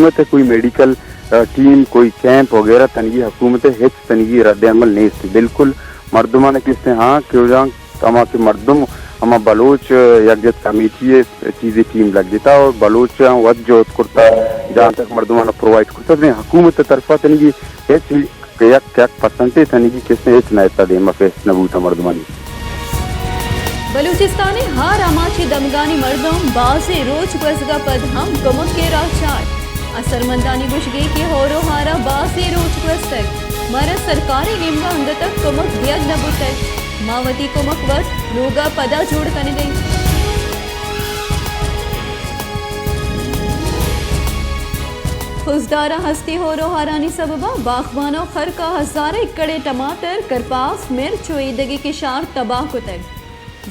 حکومت ء کوئی میڈیکل، آ، ٹیم، کوئی کیمپ وغیرہ تنگی حکومت ء ہچ تنگی رد عمل نیست۔ بالکل مردمان کس نے ہاں کہ اجاں ہما کہ مردم ہما بلوچ یک جت کمیٹی ء چیزی ٹیم لگتا اور بلوچ وت جہد کرتا، جہاں تک مردمان پرووائڈ کرتا، لیکن حکومت ء طرفا تنگی ہچ یک، یک پرسنٹے تنگی کس نے ہچ نہ اتہ دیما پیش نہ بوتہ مردمانی۔ بلوچستان ء ہار آماچ ء دمگانی مردم بازیں روچ گوزگ ء پد ہم کمک ء راہ چار۔ اثرمندانی گوشگے کہ ہور و ہارا بازیں روچ گوستگ، مارا سرکار ء نیمگا انگتک کمک دیگ نہ بوتگ، ما وتی کمک وت لوگا پدا جوڑ کنگ ء انت۔ خضدار ء ہستی ہور و ہارانی سببا باغبان و خرک ء ہزار ایکڑ ء ٹماٹر، کرپاس، مرچ و ایدگہ کشار تباہ کتگ۔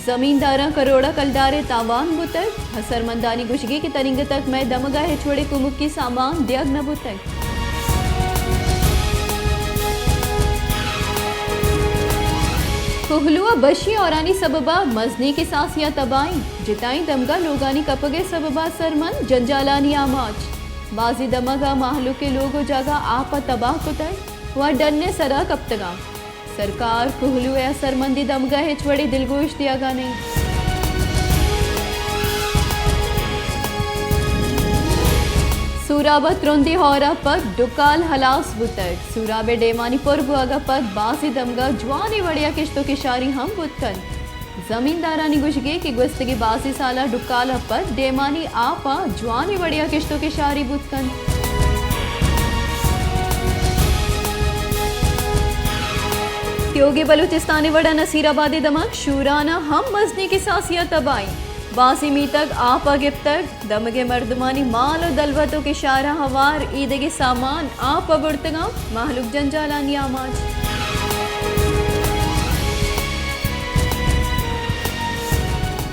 زمینداراں کروڑ ء کلدار ء تاوان بوتگ۔ اثرمندانی گوشگی کہ تنیگتک مئے دمگ ء ہچ وڑیں کمکی سامان دیگ نہ بوتگ۔ کوہلو ء بشی ہورانی سببا مزنیں کساسیاں تباہی، جتائیں دمگا لوگانی کپگ ء سببا اثرمند جنجالانی آماچ۔ بازیں دمگا مہلوک ء لوگ و جاگہ آپ ء تباہ کتگ و ڈن ء سرا کپتگاں۔ سرکار کوہلو ء اثرمندی دمگا ہچ وڑیں دلگوش دیگا نہ انت۔ سوراب ء ترندیں ہور ء پد ڈکال ہلاس بوتگ۔ سوراب ء ڈیمانی پر بوگ ء پد بازیں دمگا جوانیں وڑے ء کشت و کشاری ہم بوت کنت۔ زمیندارانی گوشگے کہ گوستگیں بازیں سالاں ڈکال ء پد ڈیمانی آپ ء جوانیں وڑے ء کشت و کشاری بوت کنت۔ تیوگیں بلوچستان ء وڑا نصیر آباد ء دمگ شوران ء ہم مزنیں کساسیاں تباہی، بازیں میتگ آپ ء گپتگ۔ دمگے مردمانی مال و دلوت و کشارا ہوار ایدگہ سامان آپ ء برتگاں، مہلوک جنجالانی آماچ۔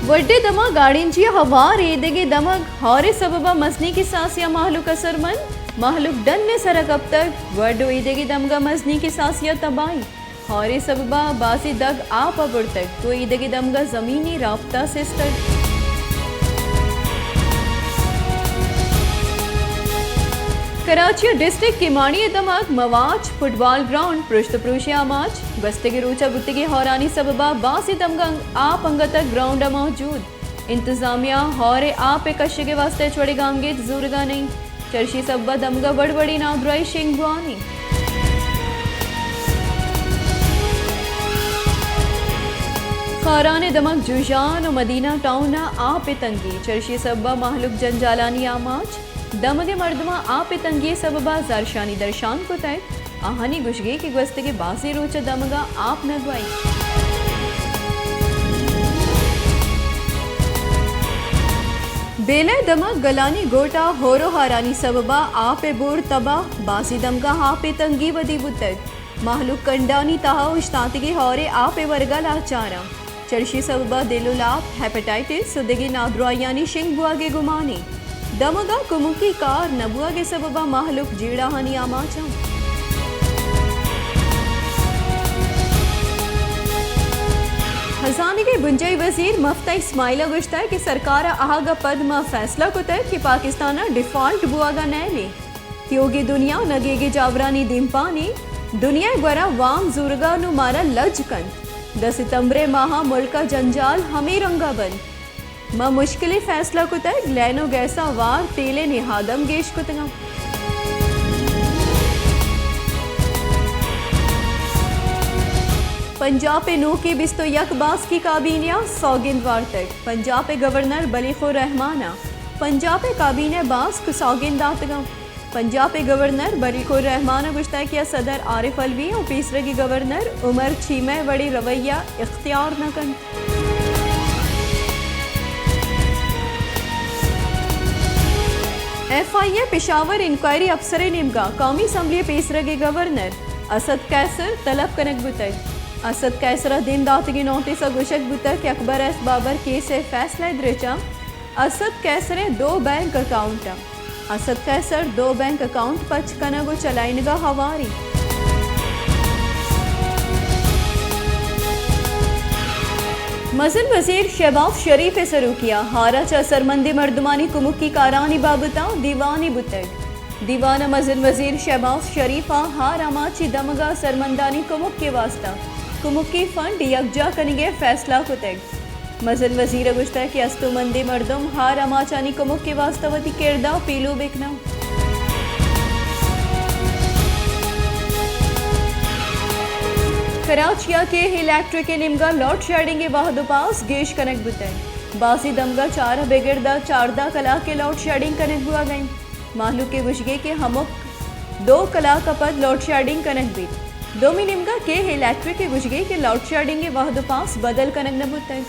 وڈے دما گاڑینچی ء ہوار ایدگہ دمگ ہورے سببا مزنی کساسیا مہلوک اثرمند، مہلوک ڈن ء سرا کپتگ، وڈ و ایدگہ دمگا مزنی کساسیا تباہی۔ ہورے سببا بازیں دگ آپ ء برتگ، تو ایدگہ دمگا زمینی رابطہ سستگ۔ کراچی ء ڈسٹرکٹ کیماڑی ء دمگ مواچ فٹبال گراؤنڈ پرشت پروشی آماچ، گوستگیں روچ ء بوتگیں ہورانی سببا بازیں دمگا آپ انگتک گراؤنڈ ء موجود۔ انتظامیہ ہور ء آپ ء کشگ ء واستہ ہچ وڑیں گامگیج زورگا نہ انت۔ چرشی سبب ء دمگ ء وڑ وڑیں نادراہی شنگ بوان انت۔ خاران ء دمگ جوژان و مدینہ ٹاؤن ء آپ ء تنگی، چرشی سبب ء مہلوک جنجالانی آماچ۔ دمگ ء مردماں آپ ء تنگی ء سبب ء زہرشانی درشان کتگ۔ آہانی گوشگے کہ گوستگیں بازیں روچ ء دمگاں آپ نہ گوائیت۔ بیلہ ء دمگ گلانی گوٹ ء ہور و ہارانی سبب ء آپ ء بور تباہ، بازیں دمگاں آپ ء تنگی ودی بوتگ۔ مہلوک کنڈانی تہا اوشتاتگیں ہور ء آپ ء ورگ ء لاچاراں۔ چرشی سبب ء دل و لاپ، ہیپاٹائٹس و دگہ نادراہیانی شنگ بوگ ء گمانے۔ دمگ ء کمکی کار نہ بوگ ء سبب ء مہلوک جیڑہانی آماچ انت۔ ہزانگ ء بنجاہی وزیر مفتح اسماعیل ء گوشتگ کہ سرکار ء آہگ ء پد ما فیصلہ کتگ کہ پاکستان ء ڈیفالٹ بوگ ء نئیلیں۔ تیوگیں دنیا نگیگیں جاورانی دیمپانی، دنیا ء گورا وام زورگا نوں مارا لج کنت۔ دہ ستمبر ء ماہ ء ملک ء جنجال ہمے رنگ ء بنت۔ ما مشکلیں فیصلہ کتگ، لین و گیس ء ہوار تیل ء نہاد ہم گیش کتگ انت۔ پنجاپ ء نوکیں بیست و یک باسکی کابینہ ء سوگند وارتگ۔ پنجاپ ء گورنر بلیغ الرحمان ء پنجاپ ء کابینہ ء باسک سوگند داتگ انت۔ پنجاپ ء گورنر بلیغ الرحمان ء گوشتگ کہ آ صدر عارف علوی ء پیسرگی گورنر عمر چیمہ ء وڑیں رویہ اختیار نہ کنت۔ ایف آئی اے پشاور انکوائری افسر ء نیمگا قومی اسمبلی ء پیسرگی گورنر اسد قیصر طلب کنگ بوتگ۔ اسد قیصر ء دیم داتگیں نوٹس ء گوشگ بوتگ کہ اکبر ایس بابر کیس ء فیصلہ ء درچا اسد قیصر ء دو بینک اکاؤنٹ ء اسد قیصر دو بینک اکاؤنٹ پچ کنگ و چلائینگ ء ہواری۔ مزن وزیر شہباز شریف ء سروکی ء ہارا چہ اثرمندیں مردمانی کمکی کارانی بابت ء دیوانے بوتگ۔ دیوان ءَ مزن وزیر شہباز شریف ءَ ہار آماچی دمگ ءَ سرمندانی کمک ءِ واستہ کمکی فنڈ یکجاہ کنگ ءِ فیصلہ کتگ۔ مزن وزیر ءَ گوشتگ کہ استومندیں مردم ہار آماچانی کمک ءِ واستہ وتی کرد ءَ پیلو بہ کناں۔ کراچی ءَ کیہ الیکٹرک ءِ نیمگ ءَ لوڈ شیڈنگ ءِ وہد ءُ پاس گیش کنگ بوتگ۔ بازیں دمگ ءَ چار ءَ بگر داں چاردہ کلاک ءِ لوڈ شیڈنگ کنگ بوگ ءَ انت۔ مہلوک ءِ گوشگ ءَ کہ ہمک دو کلاک ءَ پد لوڈ شیڈنگ کنگ بیت۔ دومی نیمگ ءَ کیہ الیکٹرک ءِ گوشگ ءَ کہ لوڈ شیڈنگ ءِ وہد ءُ پاس بدل کنگ نہ بوتگ۔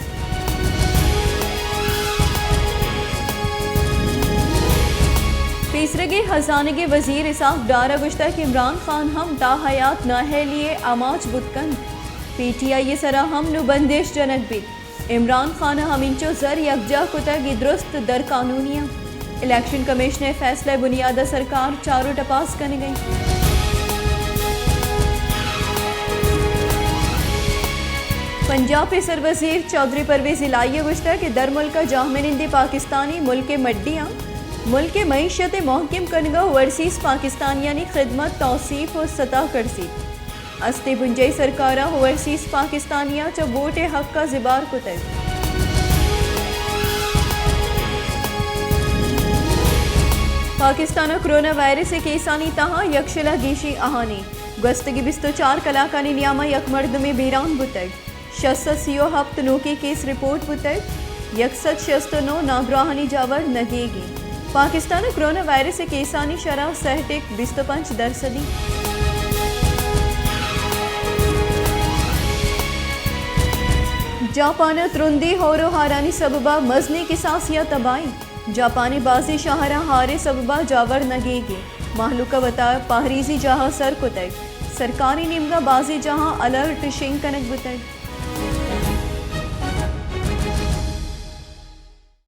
پیسرگیں ہزانگ ءِ وزیر اسحاق ڈار ءَ گوشتگ کہ عمران خان ہم تاحیات نااہلی ءِ آماچ بوت کنت۔ پی ٹی آئی ءِ سرا ہم نوں بندش جنگ بیت۔ عمران خان ءَ ہمینچو زر یکجاہ کتگ، اے درست در قانونی انت۔ الیکشن کمیشن ءِ فیصلہ ءِ بنیاد ءَ سرکار چار ءُ ٹپاس کنگ ءَ انت۔ پنجاب ءِ سروزیر چوہدری پرویز الہی ءَ گوشتگ کہ درملک ءَ جاہمنندیں پاکستانی ملک ءِ مڈی آں، ملک ءِ معیشت ءِ مہکم کنگ ءَ اوورسیز پاکستانیانی خدمت، توسیپ ءُ ستا کرزیت۔ استیں بنجاہی سرکار ءَ اوورسیز پاکستانیاں چہ ووٹ ءِ حق ءَ زبہر کتگ۔ پاکستان ءَ کرونا وائرس ءِ کیسانی تہا یکشل ءَ گیشیں آہانی، گوستگیں بیست ءُ چار کلاکانی نیام ءَ یک مردمے بیران بوتگ۔ شش سد سی ءُ ہپت نوکیں کیس رپورٹ بوتگ، یک سد شست ءُ نو نادراہانی جاور نگیگ انت۔ پاکستان ءَ کرونا وائرس ءِ کیسانی شرح سہ ٹک بیست ءُ پنچ درسدی۔ جاپان ءَ ترندیں ہور ءُ ہارانی سبب ءَ مزنیں کساسے ءَ تباہی۔ جاپان ءِ بازیں شہراں ہار ءِ سبب ءَ جاور نگیگ انت۔ مہلوک ءَ وتا پہریزی جاہ ءَ سر کتگ۔ سرکاری نیمگ ءَ بازیں جاہاں الرٹ شنگ کنگ بوتگ۔